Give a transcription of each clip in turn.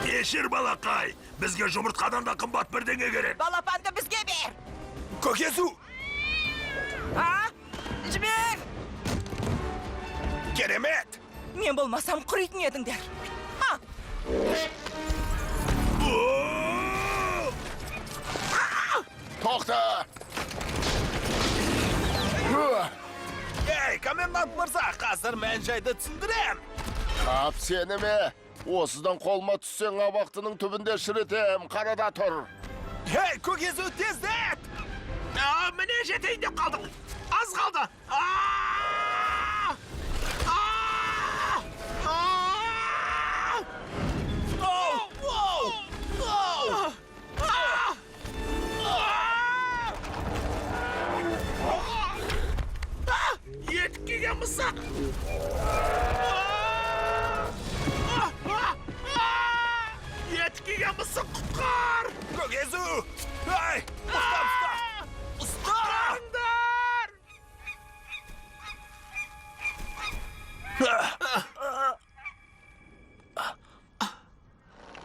Кешір, балақай, бізге жұмыртқадан да қымбат бірдеңе керек. Балапанды бізге бер. Көкезу! А? Жібер! Керемет! Мен болмасам құритын едіңдер. А! Тоқта! Ей, комендант мырза, қазір мән-жайды түсіндірем. Тап сені ме? Осыдан қолыма түссең абақтының түбінде шірітем, қарада тұр. Ей, көкезу, тездет! А, міне жетейін деп қалдық. Аз қалды. А! А! А! Оу! Оу! Оу! А! А! А! Етік киген мысық! А! А! А! Етік киген мысық, құтқар! Көкезу! Ай! Ұста, ұста! Ұста! Құтқарыңдар!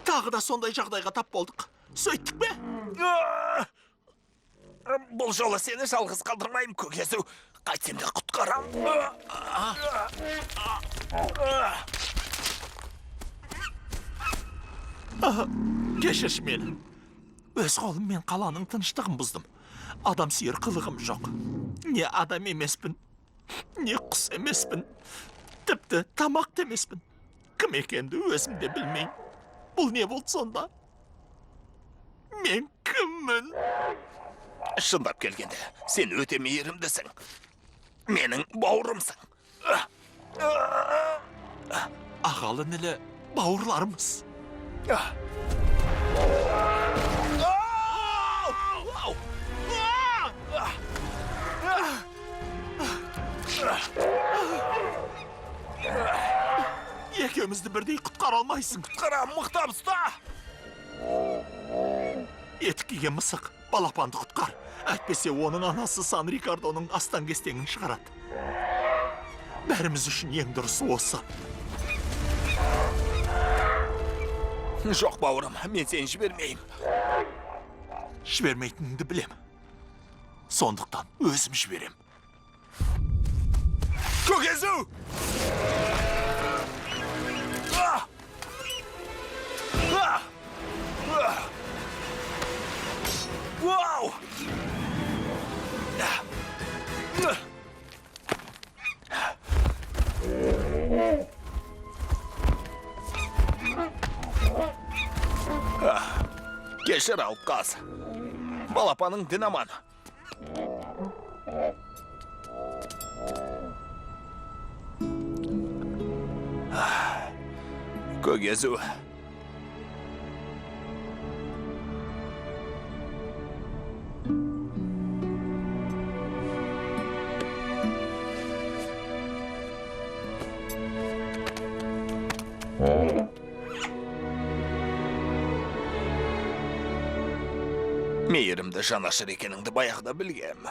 Тағы да сондай жағдайға тап болдық. Сөйттік пе? Бұл жолы сені жалғыз қалдырмаймын, Көкезу. Қайтсем де құтқарам. Кешірші мені. Өз қолыммен қаланың тыныштығын бұздым. Адам сүйер қылығым жоқ. Не адам емеспін, не құс емеспін. Тіпті тамақ та емеспін. Кім екенімді өзім де білмеймін. Бұл не болды сонда? Мен кіммін? Шындап келгенде, сен өте мейірімдісің. Менің бауырымсың. Ағалы інілі бауырларымыз. Екеумізді бірдей құтқара алмайсың. Құтқарам, мықтап ұста! Етік киген мысық, балапанды құтқар. Әйтпесе оның анасы Сан Рикардоның астан-кестеңін шығарады. Бәріміз үшін ең дұрысы осы. Жоқ, бауырым, мен сені жібермеймін. Жібермейтініңді білем. Сондықтан өзім жіберем. Көкезу! А! А! А! Вау! А! Кешір, алып қаз. Балапаның дін аман. Көкезу. Мейірімді жанашыр екеніңді баяғыда білгем.